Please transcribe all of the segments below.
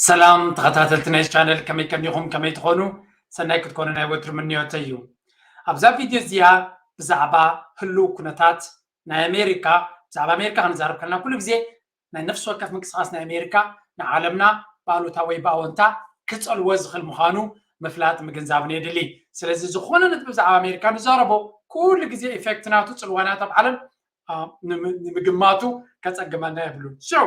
ሰላም ተኸታተልቲ ናይ ቻነል፣ ከመይ ቀኒኹም? ከመይ ትኾኑ? ሰናይ ክትኮኑ ናይ ወትሩ ምንዮተይ እዩ። ኣብዛ ቪድዮ እዚኣ ብዛዕባ ህልው ኩነታት ናይ ኣሜሪካ፣ ብዛዕባ ኣሜሪካ ክንዛረብ ከለና ኩሉ ግዜ ናይ ነፍሲ ወከፍ ምንቅስቃስ ናይ ኣሜሪካ ንዓለምና ብኣሉታ ወይ ብኣወንታ ክጸልዎ ዝኽእል ምዃኑ ምፍላጥ ምግንዛብን የድሊ። ስለዚ ዝኾነ ነጥቢ ብዛዕባ ኣሜሪካ ንዛረቦ ኩሉ ግዜ ኢፌክት ናቱ፣ ጽልዋ ናቱ ኣብ ዓለም አ፣ ንም-፣ ንምግማቱ ከጸግመና የብሉን። So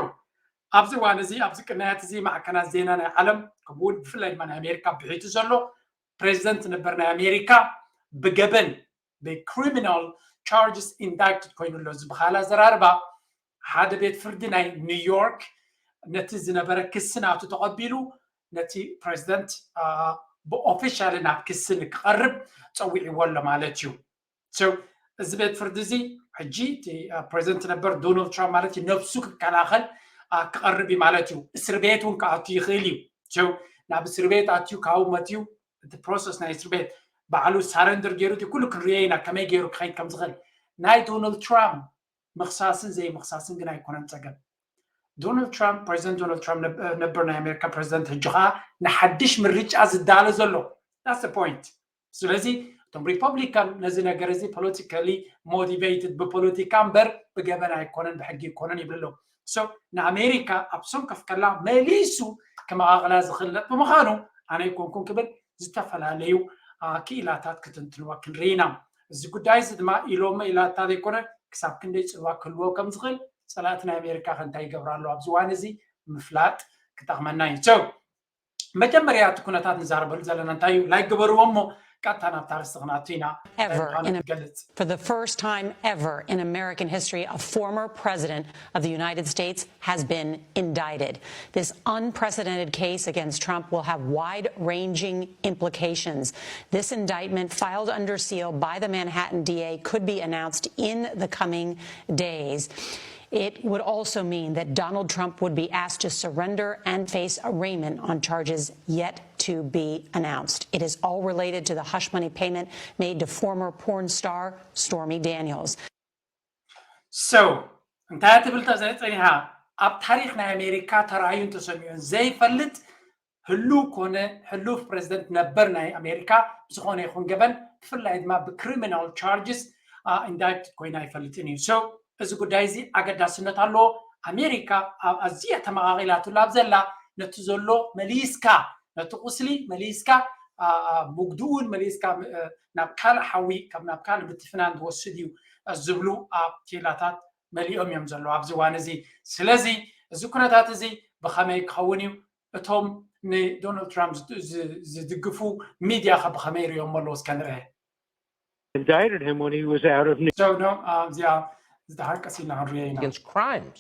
ኣብዚ እዋን እዚ ኣብዚ ቅናያት እዚ ማዕከናት ዜና ናይ ዓለም ከምኡ እውን ብፍላይ ድማ ናይ ኣሜሪካ ብሒቱ ዘሎ ፕሬዚደንት ነበር ናይ ኣሜሪካ ብገበን ብክሪሚናል ቻርጅስ ኢንዳክትድ ኮይኑ ኣሎ። እዚ ብኻላ ዘራርባ ሓደ ቤት ፍርዲ ናይ ኒውዮርክ ነቲ ዝነበረ ክሲ ናቱ ተቐቢሉ ነቲ ፕሬዚደንት ብኦፊሻሊ ናብ ክሲ ንክቐርብ ጸዊዕዎ ኣሎ ማለት እዩ። So እዚ ቤት ፍርዲ እዚ ሕጂ እቲ ፕሬዚደንት ነበር ዶናልድ ትራምፕ ማለት እዩ ነብሱ ክከላኸል ክቐርብ እዩ ማለት እዩ። እስር ቤት እውን ክኣቱ ይኽእል እዩ። So ናብ እስር ቤት ኣትዩ ካብኡ መትዩ እቲ ፕሮሰስ ናይ እስር ቤት ባዕሉ ሳረንደር ገይሩ እቲ ኩሉ ክንሪኦ ኢና ከመይ ገይሩ ክኸይድ ከም ዝኽእል። ናይ ዶናልድ ትራምፕ ምኽሳስን ዘይምኽሳስን ግን ኣይኮነን ጸገም። ዶናልድ ትራምፕ ፕሬዚደንት ዶናልድ ትራምፕ ነበር ናይ ኣሜሪካ ፕሬዚደንት ሕጂ ከዓ ንሓድሽ ምርጫ ዝዳለ ዘሎ። That's the point። ስለዚ እቶም ሪፐብሊካን ነዚ ነገር እዚ ፖለቲካሊ ሞቲቬትድ ብፖለቲካ እምበር ብገበን ኣይኮነን ብሕጊ ኣይኮነን ይብሉ ኣለዉ። So ንኣሜሪካ ኣብ ሰንኮፍ ከላ መሊሱ ክመቓቕላ ዝኽእል ብምዃኑ ኣነ ኣይኮንኩን ክብል ዝተፈላለዩ ክኢላታት ክትንትንዎ ክንርኢ ኢና። እዚ ጉዳይ እዚ ድማ ኢሎሞ ኢላታ ዘይኮነ ክሳብ ክንደይ ፅልዋ ክህልዎ ከም ዝኽእል ፀላእቲ ናይ ኣሜሪካ ከ እንታይ ይገብሩ ኣለዉ ኣብዚ እዋን እዚ ምፍላጥ ክጠቕመና እዩ። So መጀመርያ እቲ ኩነታት ንዛረበሉ ዘለና እንታይ እዩ? ላይክ ግበርዎ እሞ ቀጥታ ናብታ ኣርእስቲ ክንኣቱ ኢና። Ever in a- For the first time ever in American history, a former president of the United States has been indicted. This unprecedented case against Trump will have wide ranging implications. This indictment, filed under seal by the Manhattan D A, could be announced in the coming days. It would also mean that Donald Trump would be asked to surrender and face arraignment on charges yet to be announced. It is all related to the hush money payment made to former porn star Stormy Daniels. So እንታይ ትብል ጸኒሓ? ኣብ ታሪኽ ናይ ኣሜሪካ ተራእዩን ተሰሚዑን ዘይፈልጥ ህሉው ኮነ ህሉፍ ፕሬዚደንት ነበር ናይ ኣሜሪካ ብዝኾነ ይኹን ገበን ብፍላይ ድማ ብክሪሚናል ቻርጅስ ኢንዳክትድ ኮይና ኣይፈልጥን እዩ። So እዚ ጉዳይ እዚ ኣገዳስነት ኣለዎ። ኣሜሪካ ኣብ ኣዝያ ተመቓቒላትሉ ኣብ ዘላ ነቲ ዘሎ መሊስካ ነቲ ቁስሊ መሊስካ ምግድኡን መሊስካ ናብ ካልእ ሓዊ ካብ ናብ ካልእ ምትፍናን ዝወስድ እዩ ዝብሉ ክኢላታት መሊኦም እዮም ዘለዉ ኣብዚ እዋን እዚ። ስለዚ እዚ ኩነታት እዚ ብኸመይ ክኸውን እዩ? እቶም ንዶናልድ ትራምፕ ዝድግፉ ሚድያ ከ ብኸመይ ይርእዮሞ ኣለዉ? እስከ ንርአ። indicted him when he was out of New So no, እዚኣ ዝደሓር ቀስ ኢልና ክንርእዮ ኢና። Against crimes.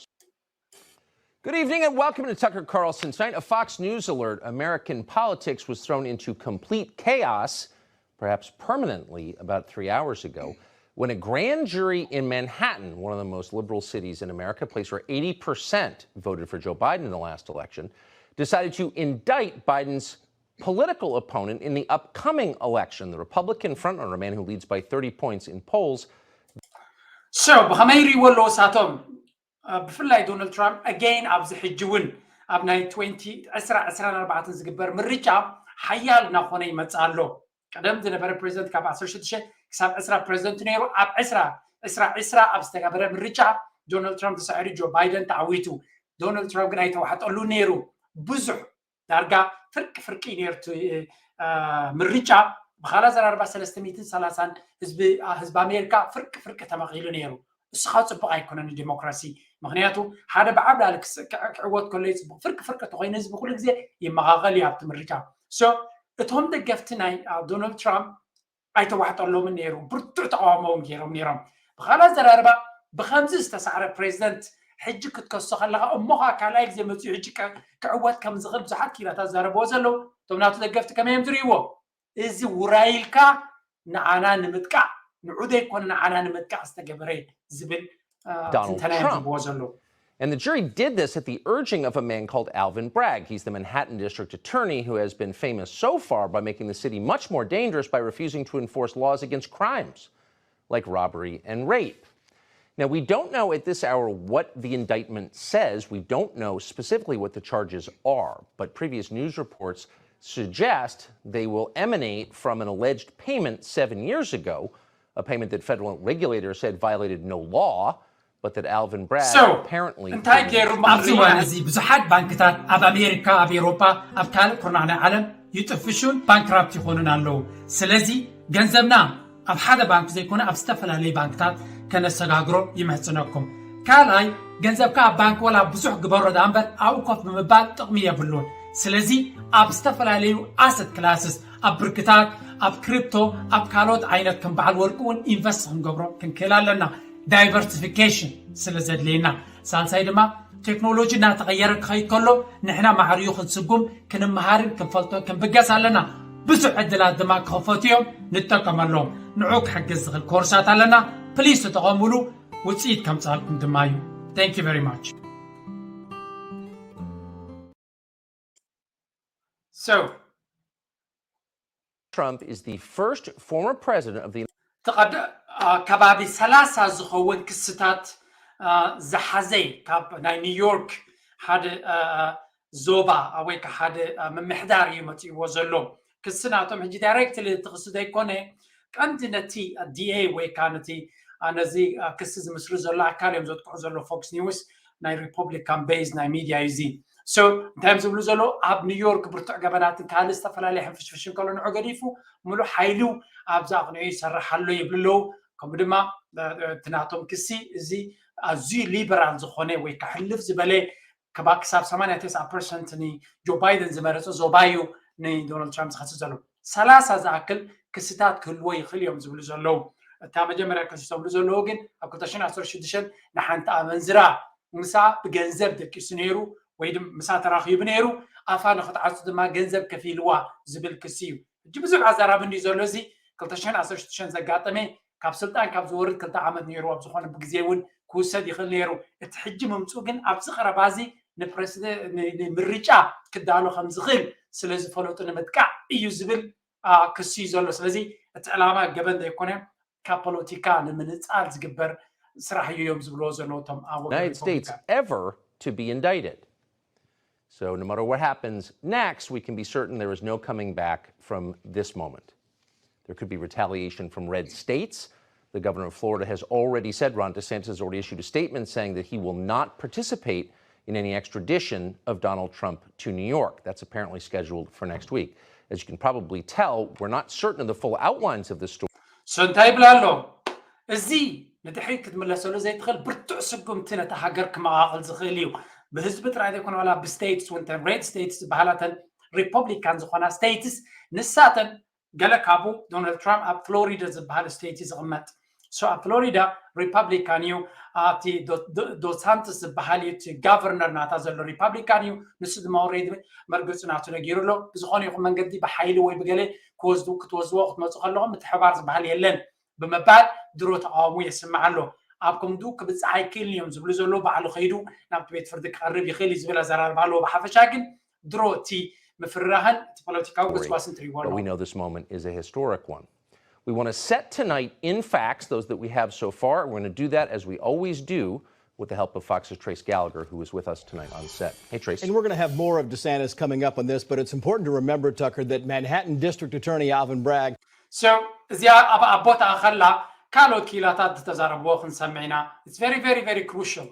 Good evening and welcome to Tucker Carlson Tonight. A Fox News alert: American politics was thrown into complete chaos, perhaps permanently, about three hours ago, when a grand jury in Manhattan, one of the most liberal cities in America, a place where eighty percent voted for Joe Biden in the last election, decided to indict Biden's political opponent in the upcoming election, the Republican frontrunner, a man who leads by thirty points in polls. So ብኸመይ ይርእይዎ ኣለዉ እሳቶም? ብፍላይ ዶናልድ ትራምፕ ኣገይን ኣብዚ ሕጂ እውን ኣብ ናይ ዕስራ ዕስራን ኣርባዕተን ዝግበር ምርጫ ሓያል እናኾነ ይመፅእ ኣሎ። ቀደም ዝነበረ ፕሬዚደንት ካብ ዓሰርተ ሽዱሽተ ክሳብ ዕስራ ፕሬዚደንት ነይሩ። ኣብ ዕስራ ዕስራ ዕስራ ኣብ ዝተገበረ ምርጫ ዶናልድ ትራምፕ ተሳዒሩ ጆ ባይደን ተዓዊቱ። ዶናልድ ትራምፕ ግን ኣይተዋሕጠሉ ነይሩ። ብዙሕ ዳርጋ ፍርቂ ፍርቂ ነይሩ እቲ ምርጫ። ብኻላ ዘራርባ ሰለስተ ሚእትን ሰላሳን ህዝቢ ኣሜሪካ ፍርቂ ፍርቂ ተመቒሉ ነይሩ። እሱ ከዓ ፅቡቕ ኣይኮነን ንዲሞክራሲ። ምክንያቱ ሓደ ብዓብላሊ ክዕወት ከሎ እዩ ፅቡቕ። ፍርቂ ፍርቂ ተኮይኑ ህዝቢ ኩሉ ግዜ ይመቓቐል እዩ ኣብቲ ምርጫ። So እቶም ደገፍቲ ናይ ዶናልድ ትራምፕ ኣይተዋሕጠሎምን ነይሩ። ብርቱዕ ተቃውሞ እውን ገይሮም ነይሮም። ብኻላ ዘራርባ ብከምዚ ዝተሳዕረ ፕሬዚደንት ሕጂ ክትከሶ ከለካ እሞ ከዓ ካልኣይ ግዜ መፅኡ ሕጂ ክዕወት ከም ዝኽእል ብዙሓት ክኢላታት ዛረብዎ ዘለዉ። እቶም ናቱ ደገፍቲ ከመይ እዮም ዝርእይዎ? እዚ ውራይ ኢልካ ንዓና ንምጥቃዕ ንዑ ዘይኮነ ንዓና ንምጥቃዕ ዝተገበረ ዝብል ትንተና እዮም ዝብዎ ዘለዉ። And the jury did this at the urging of a man called Alvin Bragg. He's the Manhattan District Attorney who has been famous so far by making the city much more dangerous by refusing to enforce laws against crimes like robbery and rape. Now, we don't know at this hour what the indictment says. We don't know specifically what the charges are, but previous news reports suggest they will emanate from an alleged payment seven years ago, a payment that federal regulators said violated no law, but that Alvin Bragg So, apparently እንታይ didn't ገይሩ use. ኣብዚ እዋን እዚ ብዙሓት ባንክታት ኣብ ኣሜሪካ፣ ኣብ ኤውሮጳ፣ ኣብ ካልእ ኩርናዕ ናይ ዓለም ይጥፍሹን ባንክራፕት ይኾኑን ኣለዉ። ስለዚ ገንዘብና ኣብ ሓደ ባንክ ዘይኮነ ኣብ ዝተፈላለዩ ባንክታት ከነሰጋግሮ ይምሕጽነኩም። ካልኣይ፣ ገንዘብካ ኣብ ባንክ ወላ ብዙሕ ግበሮ ደኣ እምበር ኣብኡ ኮፍ ብምባል ጥቕሚ የብሉን። ስለዚ ኣብ ዝተፈላለዩ ኣሰት ክላስስ፣ ኣብ ብርክታት፣ ኣብ ክሪፕቶ፣ ኣብ ካልኦት ዓይነት ከም በዓል ወርቂ እውን ኢንቨስት ክንገብሮ ክንክእል ኣለና። ዳይቨርሲፊኬሽን ስለ ዘድልየና። ሳልሳይ ድማ ቴክኖሎጂ እናተቐየረ ክኸይድ ከሎ ንሕና ማዕሪኡ ክንስጉም ክንመሃርን ክንፈልጦን ክንብገስ ኣለና። ብዙሕ ዕድላት ድማ ክኸፈቱ እዮም፣ ንጠቀመሎም። ንዑ ክሕግዝ ዝኽእል ኮርሳት ኣለና። ፕሊስ ተጠቐሙሉ፣ ውፅኢት ከምፃልኩም ድማ እዩ። Thank you very much. So, Trump is the first former president of the ተቐደ- አ፣ ከባቢ ሰላሳ ዝኸውን ክስታት አ፣ ዝሓዘ ካብ ናይ ኒውዮርክ ሓደ አ፣ ዞባ አ፣ ወይ ከዓ ሓደ አ፣ ምምሕዳር እዩ መፂእዎ ዘሎ። ክሲ ናቶም ሕጂ ዳይሬክትሊ እቲ ክሲ ዘይኮነ ቀንዲ ነቲ ዲኤ ወይ ከዓ ነቲ አ፣ ነዚ አ፣ ክሲ ዝምስርት ዘሎ ኣካል እዮም ዘጥቅዑ ዘሎ። ፎክስ ኒውስ ናይ ሪፐብሊካን ቤዝ ናይ ሚድያ እዩ እዚ። So እንታይ እዮም ዝብሉ ዘለዉ? ኣብ ኒውዮርክ ብርቱዕ ገበናትን ካልእ ዝተፈላለየ ሕንፍሽፍሽን ከሎ ንዑ ገዲፉ ሙሉእ ሓይሉ ኣብዚ ኣቕኒዑ ይሰርሕ ኣሎ ይብሉ ኣለዉ። ከምኡ ድማ እ፣ እ፣ እቲ ናቶም ክሲ እዚ ኣዝዩ ሊበራል ዝኾነ ወይ ከዓ ሕልፍ ዝበለ ክባ ክሳብ ሰማንያ ተስዓ ፐርሰንት ንጆ ባይደን ዝመረፀ ዞባ እዩ ንዶናልድ ትራምፕ ዝኸስስ ዘሎ። ሰላሳ ዝኣክል ክስታት ክህልዎ ይኽእል እዮም ዝብሉ ዘለዉ። እታ መጀመርያ ከሲሶምሉ ዘለዉ ግን ኣብ ክልተ ሽሕን ዓሰርተ ሽዱሽተን ንሓንቲ ኣመንዝራ ምሳ ብገንዘብ ደቂሱ ነይሩ ወይ ድማ ምሳ ተራኺቡ ነይሩ፣ ኣፋ ንኽትዓጹ ድማ ገንዘብ ከፊልዋ ዝብል ክሲ እዩ። ሕጂ ብዙሕ ኣዛራቢ እንድዩ ዘሎ። እዚ ክልተ ሽሕን ዓሰርተ ሽዱሽተን ዘጋጠመ ካብ ስልጣን ካብ ዝወርድ ክልተ ዓመት ነይሩ ኣብ ዝኾነ ግዜ እውን ክውሰድ ይኽእል ነይሩ። እቲ ሕጂ ምምፅኡ ግን ኣብዚ ቀረባ እዚ ንፕረሲደ- ን- ንምርጫ ክዳሎ ከም ዝኽእል ስለ ዝፈለጡ ንምጥቃዕ እዩ ዝብል አ፣ ክሲ እዩ ዘሎ። ስለዚ እቲ ዕላማ ገበን ዘይኮነ ካብ ፖለቲካ ንምንፃል ዝግበር ስራሕ እዩ እዮም ዝብልዎ ዘለዉ እቶም ኣብ ወገን United States ሪፐብሊካን። Ever to be indicted. So, no matter what happens next, we can be certain there is no coming back from this moment. There could be retaliation from red states. The governor of Florida has already said, Ron DeSantis has already issued a statement saying that he will not participate in any extradition of Donald Trump to New York. That's apparently scheduled for next week. As you can probably tell, we're not certain of the full outlines of this story. So እንታይ ይብላ ኣሎ? እዚ ንድሕሪት ክትምለሰሉ ዘይትኽእል ብርቱዕ ስጉምቲ ነታ ሃገር ክመቓቕል ዝኽእል እዩ። ብህዝቢ ጥራይ ዘይኮነ ዋላ ብስቴትስ እውን እተን ሬድ ስቴትስ ዝበሃላ እተን ሪፐብሊካን ዝኾና ስቴትስ ንሳተን ገለ ካብኡ ዶናልድ ትራምፕ ኣብ ፍሎሪዳ ዝበሃል ስቴት እዩ ዝቕመጥ። So ኣብ ፍሎሪዳ ሪፐብሊካን እዩ። ኣብቲ ዶ- ዶ- ዶሳንቶስ ዝበሃል እዩ እቲ ጋቨርነር ናታ ዘሎ ሪፐብሊካን እዩ። ንሱ ድማ ኦልሬዲ መርገፁ ናቱ ነጊሩ ኣሎ። ብዝኾነ ይኹን መንገዲ ብሓይሊ ወይ ብገለ ክወስዱ ክትወስድዎ ክትመፁ ከለኹም ምትሕባር ዝበሃል የለን ብምባል ድሮ ተቃውሞ የስምዕ ኣሎ። ኣብ ከምዱ ክብፅሕ ኣይክእልን እዮም ዝብሉ ዘለዉ ባዕሉ ከይዱ ናብቲ ቤት ፍርዲ ክቐርብ ይኽእል እዩ ዝብል ኣዘራርባ ኣለዎ። ብሓፈሻ ግን ድሮ እቲ ምፍርራህን እቲ ፖለቲካዊ ጎስጓስን ትሪእዎ But we ኣለኹም። Know this moment is a historic one. We want to set tonight in facts, those that we have so far. We're going to do that as we always do with the help of Fox's Trace Gallagher, who is with us tonight on set. Hey, Trace. And we're going to have more of DeSantis coming up on this, but it's important to remember, Tucker, that Manhattan District Attorney Alvin Bragg So እዚኣ ኣብ ኣብ ቦታኣ ከላ ካልኦት ክኢላታት ዝተዛረብዎ ክንሰምዕ ኢና። It's very, very, very crucial.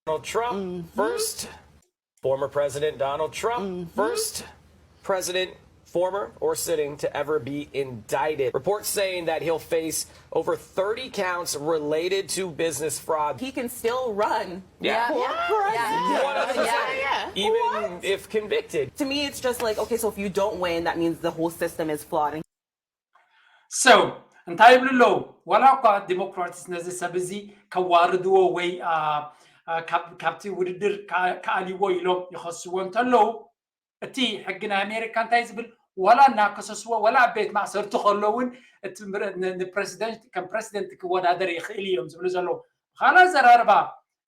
Donald Trump first, former President Donald Trump first, president former or sitting to ever be indicted. Reports saying that he'll face over thirty counts related to business fraud. He can still run Yeah. for president. One hundred percent. Yeah, yeah. Even if convicted. To me, it's just like, okay, so if you don't win, that means the whole system is flawed. So እንታይ ይብሉ ኣለዉ? ዋላ እኳ ዲሞክራትስ ነዚ ሰብ እዚ ከዋርድዎ ወይ አ፣ አ፣ ካብ- ካብቲ ውድድር ከ- ከኣልይዎ ኢሎም ይኸስዎ እንተለዉ እቲ ሕጊ ናይ ኣሜሪካ እንታይ ዝብል? ዋላ እናከሰስዎ ዋላ ኣብ ቤት ማእሰርቲ ከሎ እውን እቲ ምረ- ን- ንፕረሲደንት ከም ፕረሲደንት ክወዳደር ይኽእል እዮም ዝብሉ ዘለዉ። ብኻልእ ኣዘራርባ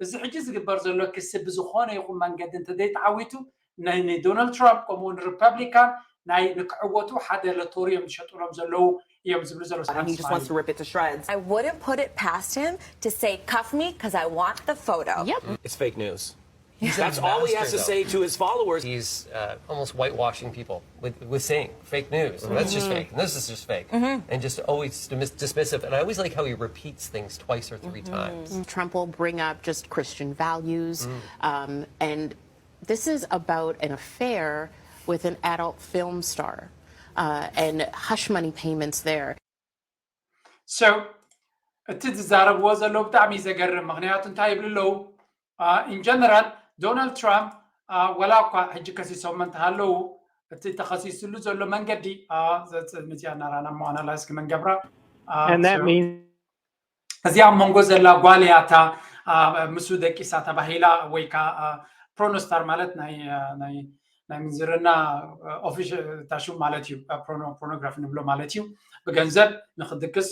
እዚ ሕጂ ዝግበር ዘሎ ክሲ ብዝኾነ ይኹን መንገዲ እንተዘይተዓዊቱ ናይ ንዶናልድ ትራምፕ ከምኡ ንሪፐብሊካን ናይ ንክዕወቱ ሓደ ሎቶሪ እዮም ዝሸጡሎም ዘለዉ። እዮም ዝብሉ ዘለዉ ሰላም He just wants to rip it to shreds. I wouldn't put it past him to say, cuff me because I want the photo. Yep. It's fake news. That's all he has to say to his followers. He's uh, almost whitewashing people with, with saying fake news. That's just fake. And this is just fake. And just always dismiss- dismissive. And I always like how he repeats things twice or three times. Trump will bring up just Christian values. Um, and this is about an affair with an adult film star uh, and hush money payments there. So እቲ ዝዛረብዎ ዘለዉ ብጣዕሚ እዩ ዘገርም። ምኽንያቱ እንታይ ይብሉ ኣለዉ? In general ዶናልድ ትራምፕ ወላ እኳ ሕጂ ከሲሶም እንተሃለዉ እቲ ተኸሲስሉ ዘሎ መንገዲ መፅያ እናራና እሞ ኣናላይዝ ክመንገብራ And that means እዚኣ ኣብ መንጎ ዘላ ጓል እያ እታ ምስኡ ደቂሳ ተባሂላ ወይ ከዓ ፕሮኖስታር ማለት ናይ ናይ ናይ ምንዝርና ኦፊሽ ታሹ ማለት እዩ ፖርኖግራፊ ንብሎ ማለት እዩ ብገንዘብ ንክድግስ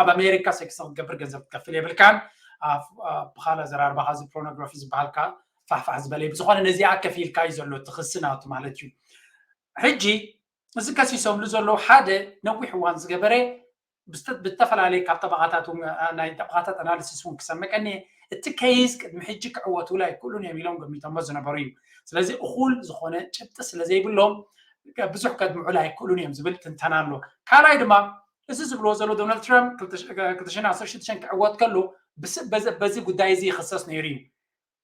ኣብ ኣሜሪካ ሴክስ ክትገብር ገንዘብ ትከፍል የብልካን ብካል ኣዘራርባ ካዚ ፖርኖግራፊ ዝበሃል ከዓ ፋሕፋሕ ዝበለ እዩ ብዝኮነ ነዚኣ ከፊልካ እዩ ዘሎ እቲ ክሲ ናቱ ማለት እዩ ሕጂ እዚ ከሲሶምሉ ዘለዉ ሓደ ነዊሕ እዋን ዝገበረ ብዝተፈላለየ ካብ ጠበቃታት ናይ ጠበቃታት ኣናሊሲስ እውን ክሰምዕ ቀኒየ እቲ ኬይዝ ቅድሚ ሕጂ ክዕወቱሉ ኣይክእሉን እዮም ኢሎም ገሚቶሞ ዝነበሩ እዩ ስለዚ እኩል ዝኮነ ጭብጢ ስለዘይብሎም ብዙሕ ከድምዑሉ ኣይክእሉን እዮም ዝብል ትንተና ኣሎ ካልኣይ ድማ እዚ ዝብልዎ ዘሎ ዶናልድ ትራምፕ ክልተ ሽሕን ዓሰርተ ሽዱሽተን ክዕወት ከሎ በዚ ጉዳይ እዚ ይክሰስ ነይሩ እዩ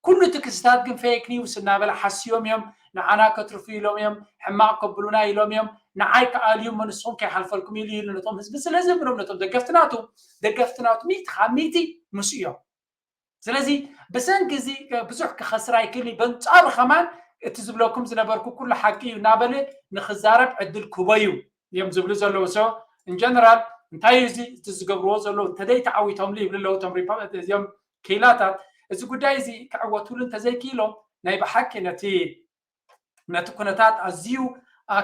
ኩሉ እቲ ክስታት ግን ፌክ ኒውስ እናበለ ሓስዮም እዮም ንዓና ከትርፉ ኢሎም እዮም ሕማቅ ከብሉና ኢሎም እዮም ንዓይ ክኣልዩ መንስኹም ከይሓልፈልኩም ኢሉ ኢሉ ነቶም ህዝቢ ስለዚ ምኖም ነቶም ደገፍትናቱ ደገፍትናቱ ሚእቲ ካብ ሚእቲ ምስ እዮም ስለዚ ብሰንኪ እዚ ብዙሕ ክኸስር ኣይክእል በንጻሩ ከማን እቲ ዝብለኩም ዝነበርኩ ኩሉ ሓቂ እዩ እናበለ ንክዛረብ ዕድል ክቦዩ እዮም ዝብሉ ዘለዉ so in general እንታይ እዩ እዚ እቲ ዝገብርዎ ዘለዉ እንተደይ ተዓዊቶምሉ ይብሉ ኣለዉ እቶም እዚኦም ክኢላታት እዚ ጉዳይ እዚ ክዕወቱሉ እንተዘይክኢሎም ናይ ብሓቂ ነቲ ነቲ ኩነታት ኣዝዩ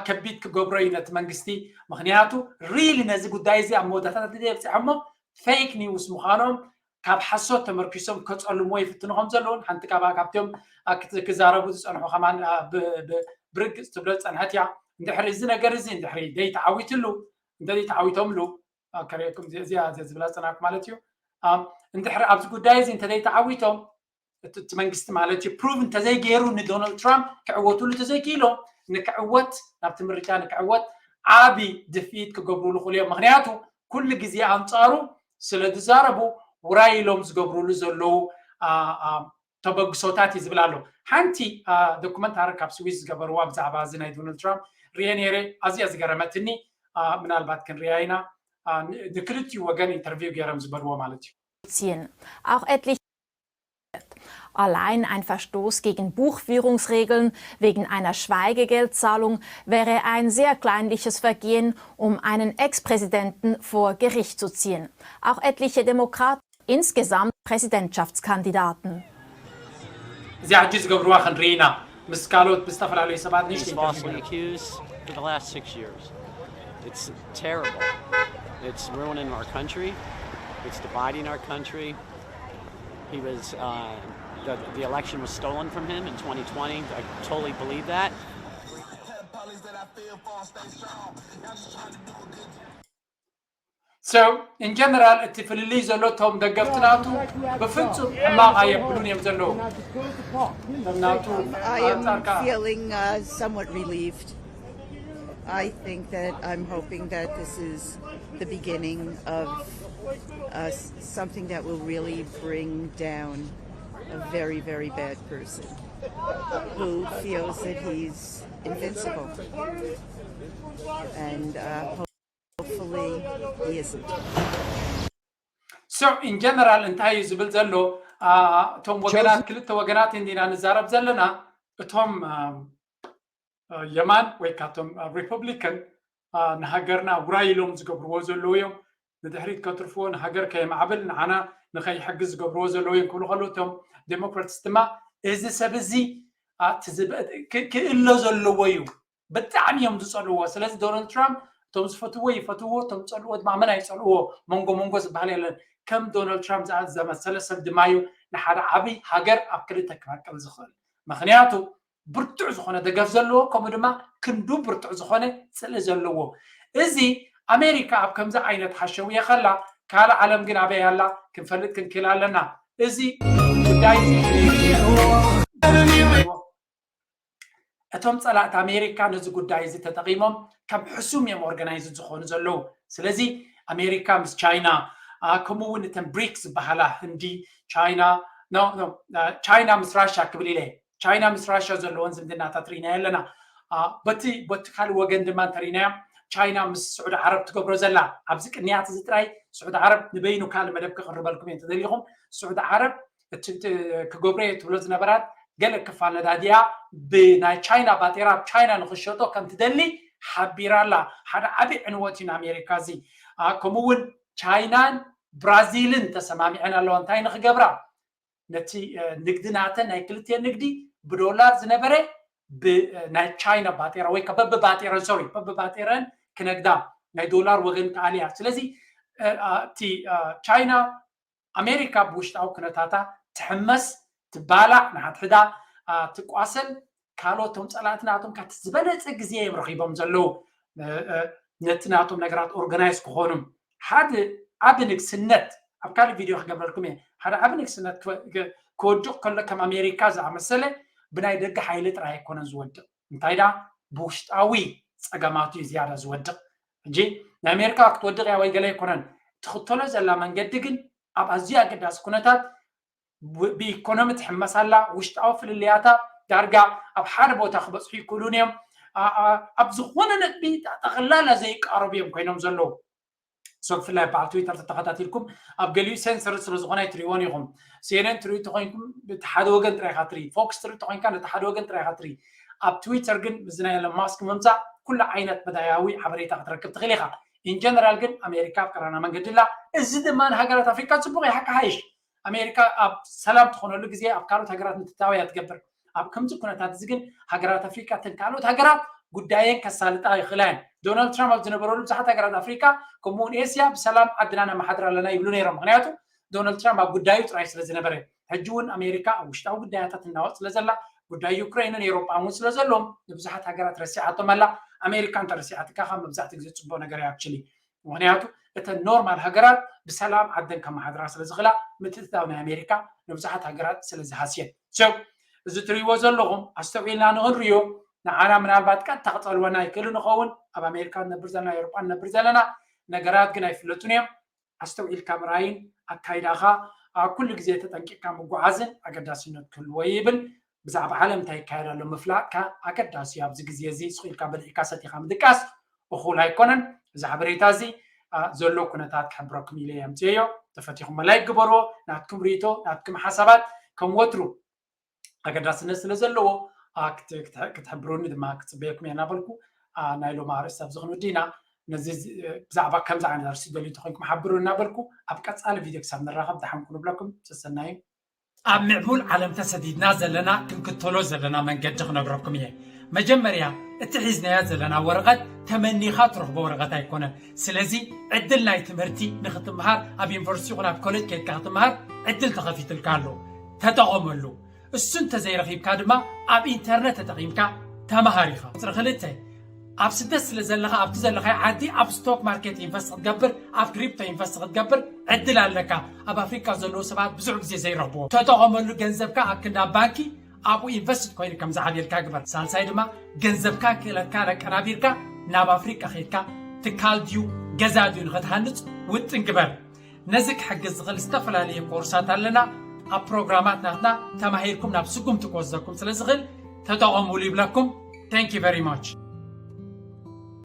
ከቢድ ክገብሮ እዩ ነቲ መንግስቲ ምክንያቱ really ነዚ ጉዳይ እዚ ኣብ መወዳእታ ተዘይበፂሖሞ ፌክ ኒውስ ምዃኖም ካብ ሓሶት ተመርኪሶም ከፀልምዎ ይፍትኑ ከም ዘለውን ሓንቲ ካብ ካብቲኦም ክዛረቡ ዝፀንሑ ከማን ብርግፅ ትብሎ ዝፀንሐት እያ እንድሕሪ እዚ ነገር እዚ እንድሕሪ ደይ ተዓዊትሉ እንተደይ ተዓዊቶምሉ ከርእየኩም እዚኣ ዝብላ ዝፀናኩ ማለት እዩ እንድሕሪ ኣብዚ ጉዳይ እዚ እንተደይ ተዓዊቶም እቲ መንግስቲ ማለት እዩ ፕሩቭ እንተዘይገይሩ ንዶናልድ ትራምፕ ክዕወቱሉ ተዘይክኢሎም ንክዕወት ናብቲ ምርጫ ንክዕወት ዓቢ ድፍኢት ክገብሩሉ ክእሉ እዮም ምክንያቱ ኩሉ ግዜ ኣንፃሩ ስለ ዝዛረቡ ውራይ ኢሎም ዝገብሩሉ ዘለዉ ተበግሶታት እዩ ዝብል ኣሎ ሓንቲ ዶኩመንታሪ ካብ ስዊስ ዝገበርዋ ብዛዕባ እዚ ናይ ዶናልድ ትራምፕ ርየ ነይረ ኣዝያ ዝገረመትኒ ምናልባት ክንርያ ኢና ንክልቲኡ ወገን ኢንተርቪው ገይሮም ዝበልዎ ማለት እዩ ziehen. Auch etliche Allein ein Verstoß gegen Buchführungsregeln wegen einer Schweigegeldzahlung wäre ein sehr kleinliches Vergehen, um einen Ex-Präsidenten vor Gericht zu ziehen. Auch etliche Demokraten, insgesamt Präsidentschaftskandidaten. እዚኣ ሕጂ ዝገብርዋ ክንርኢ ኢና ምስ ካልኦት ብዝተፈላለዩ ሰባት He's ንእሽተይ falsely accused for the last six years. It's terrible. It's ruining our country. It's dividing our country. He was, uh, the, the election was stolen from him in twenty twenty. I totally believe that. So in general እቲ ፍልልይ ዘሎ እቶም ደገፍቲ ናቱ ብፍጹም ሕማቕ ኣየብሉን እዮም ዘለዉ እቶም ናቱ I am ኣንጻርካ feeling uh, somewhat relieved. I think that I'm hoping that this is the beginning of uh, s- something that will really bring down a very, very bad person who feels that he's invincible. And uh, hopefully he isn't. So in general እንታይ እዩ ዝብል ዘሎ እቶም ወገናት ክልተ ወገናት እንዲና ንዛረብ ዘለና እቶም የማን ወይ ካቶም ሪፐብሊካን ንሃገርና ውራይ ኢሎም ዝገብርዎ ዘለዉ እዮም ንድሕሪት ከትርፍዎ ንሃገር ከየማዕብል ንዓና ንኸይሕግዝ ዝገብርዎ ዘለዉ እዮም ክብሉ ከለዉ እቶም ዴሞክራትስ ድማ እዚ ሰብ እዚ ክእሎ ዘለዎ እዩ ብጣዕሚ እዮም ዝፀልዎ ስለዚ ዶናልድ ትራምፕ እቶም ዝፈትዎ ይፈትዎ እቶም ዝፀልዎ ድማ መን ኣይፀልዎ መንጎ መንጎ ዝበሃል የለን ከም ዶናልድ ትራምፕ ዝኣዘመሰለ ሰብ ድማ እዩ ንሓደ ዓብይ ሃገር ኣብ ክልተ ክመቅል ዝኽእል ምክንያቱ ብርቱዕ ዝኾነ ደገፍ ዘለዎ ከምኡ ድማ ክንዱ ብርቱዕ ዝኾነ ፅልኢ ዘለዎ እዚ ኣሜሪካ ኣብ ከምዚ ዓይነት ሓሸውየ ከላ፣ ካልእ ዓለም ግን ኣበይ ኣላ ክንፈልጥ ክንክእል ኣለና። እዚ ጉዳይ እቶም ጸላእቲ ኣሜሪካ ነዚ ጉዳይ እዚ ተጠቒሞም ከም ሕሱም እዮም ኦርጋናይዝ ዝኾኑ ዘለዉ። ስለዚ ኣሜሪካ ምስ ቻይና፣ ከምኡ እውን እተን ብሪክስ ዝበሃላ፣ ህንዲ፣ ቻይና፣ ቻይና ምስ ራሻ ክብል ኢለ፣ ቻይና ምስ ራሻ ዘለዎን ዝምድናታት ርኢናዮ ኣለና። በቲ በቲ ካልእ ወገን ድማ እንተርኢናዮ፣ ቻይና ምስ ስዑዲ ዓረብ ትገብሮ ዘላ፣ ኣብዚ ቅንያት እዚ ጥራይ ስዑዲ ዓረብ፣ ንበይኑ ካልእ መደብ ክቕርበልኩም እየ እንተደሊኹም፣ ስዑዲ ዓረብ እቲ ክገብሮ እየ ትብሎ ዝነበራት ገለ ክፋል ነዳዲኣ ብናይ ቻይና ባጤራ ኣብ ቻይና ንክሸጦ ከም ትደሊ ሓቢራ ኣላ። ሓደ ዓብዪ ዕንወት እዩ ንኣሜሪካ እዚ። ከምኡ እውን ቻይናን ብራዚልን ተሰማሚዐን ኣለዋ። እንታይ ንክገብራ? ነቲ ንግዲ ናተን ናይ ክልቲኤን ንግዲ ብዶላር ዝነበረ ብናይ ቻይና ባጤራ ወይ ከዓ በብባጤረን፣ ሶሪ፣ በብባጤረን ክነግዳ፣ ናይ ዶላር ወገን ክኣልያ። ስለዚ እቲ ቻይና ኣሜሪካ ብውሽጣዊ ኩነታታ ትሕመስ፣ ትባላዕ፣ ንሓድሕዳ ትቋሰል፣ ካልኦት ቶም ጸላእቲ ናቶም ካብቲ ዝበለጸ ግዜ እዮም ረኺቦም ዘለዉ ነቲ ናቶም ነገራት ኦርጋናይዝ ክኾኑ። ሓደ ዓቢ ንግስነት ኣብ ካልእ ቪድዮ ክገብረልኩም እየ። ሓደ ዓቢ ንግስነት ክወድቕ ከሎ ከም ኣሜሪካ ዝኣመሰለ ብናይ ደገ ሓይሊ ጥራይ ኣይኮነን ዝወድቕ። እንታይ ደኣ ብውሽጣዊ ጸገማቱ እዩ ዝያዳ ዝወድቕ። ሕጂ ናይ ኣሜሪካ ክትወድቕ እያ ወይ ገለ ኣይኮነን። ትኽተሎ ዘላ መንገዲ ግን ኣብ ኣዝዩ ኣገዳሲ ኩነታት ብኢኮኖሚ ትሕመስ ኣላ። ውሽጣዊ ፍልልያታ ዳርጋ ኣብ ሓደ ቦታ ክበጽሑ ይክእሉን እዮም። ኣብ ዝኾነ ነጥቢ ጠቕላላ ዘይቃረቡ እዮም ኮይኖም ዘለዉ። ሶ ብፍላይ በዓል ትዊተር ተተኸታቲልኩም ኣብ ገሊኡ ሴንሰር ስለ ዝኾነ ኣይትሪእዎን ኢኹም። ሲኤንኤን ትርኢ ተኾይንኩም ነቲ ሓደ ወገን ጥራይ ኢኻ ትርኢ። ፎክስ ትርኢ ተኾይንካ ነቲ ሓደ ወገን ጥራይ ኢኻ ትርኢ። ኣብ ትዊተር ግን ምስዚ ናይ ኤለን ማስክ ምምፃእ ኩሉ ዓይነት መዳያዊ ሓበሬታ ክትረክብ ትኽእል ኢኻ። ኢንጀነራል ግን ኣሜሪካ ኣብ ቀራና መንገዲ ኣላ። እዚ ድማ ንሃገራት ኣፍሪካ ፅቡቕ እዩ፣ ሓቂ ሓይሽ። ኣሜሪካ ኣብ ሰላም ትኾነሉ ግዜ ኣብ ካልኦት ሃገራት ምትታው እያ ትገብር። ኣብ ከምዚ ኩነታት እዚ ግን ሃገራት ኣፍሪካ እተን ካልኦት ሃገራት ጉዳየን ከሳልጣ ይኽእላ እየን። ዶናልድ ትራምፕ ኣብ ዝነበረሉ ብዙሓት ሃገራት ኣፍሪካ ከምኡውን ኤስያ ብሰላም ዓድና ነመሓድር ኣለና ይብሉ ነይሮም። ምክንያቱ ዶናልድ ትራምፕ ኣብ ጉዳዩ ጥራይ ስለ ዝነበረ፣ ሕጂ እውን ኣሜሪካ ኣብ ውሽጣዊ ጉዳያታት እናወጥ ስለ ዘላ፣ ጉዳይ ዩክሬንን ኤሮጳን እውን ስለ ዘለዎም ንብዙሓት ሃገራት ረሲዓቶም ኣላ። ኣሜሪካ እንተ ረሲዓትካ ካብ መብዛሕትኡ ግዜ ፅቡቅ ነገር እያ ኣክቹሊ። ምክንያቱ እተን ኖርማል ሃገራት ብሰላም ዓደን ከመሓድራ ስለ ዝኽእላ ምትእትታው ናይ ኣሜሪካ ንብዙሓት ሃገራት ስለ ዝሃስየን። So እዚ ትሪእዎ ዘለኹም ኣስተውዒልና ንኽንሪዮ፣ ንዓና ምናልባት ቀጥታ ክጸልወና ይክእሉ ንኸውን። ኣብ ኣሜሪካ ንነብር ዘለና፣ ኤውሮጳ ንነብር ዘለና፣ ነገራት ግን ኣይፍለጡን እዮም። ኣስተውዒልካ ምርኣይን ኣካይዳኻ ኣብ ኩሉ ግዜ ተጠንቂቕካ ምጉዓዝን ኣገዳስነት ክህልዎ ይብል። ብዛዕባ ዓለም እንታይ ይካየድ ኣሎ ምፍላጥካ ኣገዳሲ እዩ። ኣብዚ ግዜ እዚ ስቕ ኢልካ በሊዕካ ሰቲኻ ምድቃስ እኹል ኣይኮነን። እዚ ሓበሬታ እዚ ዘሎ ኩነታት ክሕብረኩም ኢለ እየ ኣምፅኤዮ። ተፈቲኹም ላይክ ግበርዎ። ናትኩም ርኢቶ፣ ናትኩም ሓሳባት ከም ወትሩ ኣገዳስነት ስለ ዘለዎ ክትሕብሩኒ ድማ ክፅበየኩም እየ እናበልኩ፣ ናይ ሎም ኣርእስቲ ኣብዚ ክንውዲ ኢና። ነዚ ብዛዕባ ከምዚ ዓይነት ኣርእስቲ ደልዩ ተኮይንኩም ሓብሩ እናበልኩ፣ ኣብ ቀፃሊ ቪድዮ ክሳብ ንራኸብ ደሓን ኩኑ ብለኩም። ሰሰናዩ። ኣብ ምዕቡል ዓለም ተሰዲድና ዘለና ክንክተሎ ዘለና መንገዲ ክነግረኩም እየ። መጀመርያ እቲ ሒዝናዮ ዘለና ወረቐት ተመኒኻ ትረኽቦ ወረቐት ኣይኮነን። ስለዚ ዕድል ናይ ትምህርቲ ንክትምሃር ኣብ ዩኒቨርሲቲ ይኹን ኣብ ኮሌጅ ከይድካ ክትምሃር ዕድል ተኸፊትልካ ኣሎ። ተጠቐመሉ። እሱ እንተዘይረኺብካ ድማ ኣብ ኢንተርነት ተጠቒምካ ተምሃር ኢኻ። ቁፅሪ ክልተ፣ ኣብ ስደት ስለ ዘለኻ ኣብቲ ዘለኻዮ ዓዲ ኣብ ስቶክ ማርኬት ኢንቨስት ክትገብር፣ ኣብ ክሪፕቶ ኢንቨስት ክትገብር ዕድል ኣለካ። ኣብ ኣፍሪካ ዘለዉ ሰባት ብዙሕ ግዜ ዘይረኽብዎ። ተጠቐመሉ። ገንዘብካ ኣብ ክንዲ ኣብ ባንኪ ኣብኡ ኢንቨስት ኮይኑ ከም ዝዓብየልካ ግበር። ሳልሳይ ድማ ገንዘብካ ክእለትካ ለቀናቢርካ ናብ ኣፍሪካ ከይድካ ትካል ድዩ ገዛ ድዩ ንክትሃንፅ ውጥን ግበር። ነዚ ክሕግዝ ዝኽእል ዝተፈላለየ ኮርሳት ኣለና። ኣብ ፕሮግራማት ናትና ተማሂርኩም ናብ ስጉምቲ ክወስደኩም ስለ ዝኽእል ተጠቐሙሉ ይብለኩም። Thank you very much።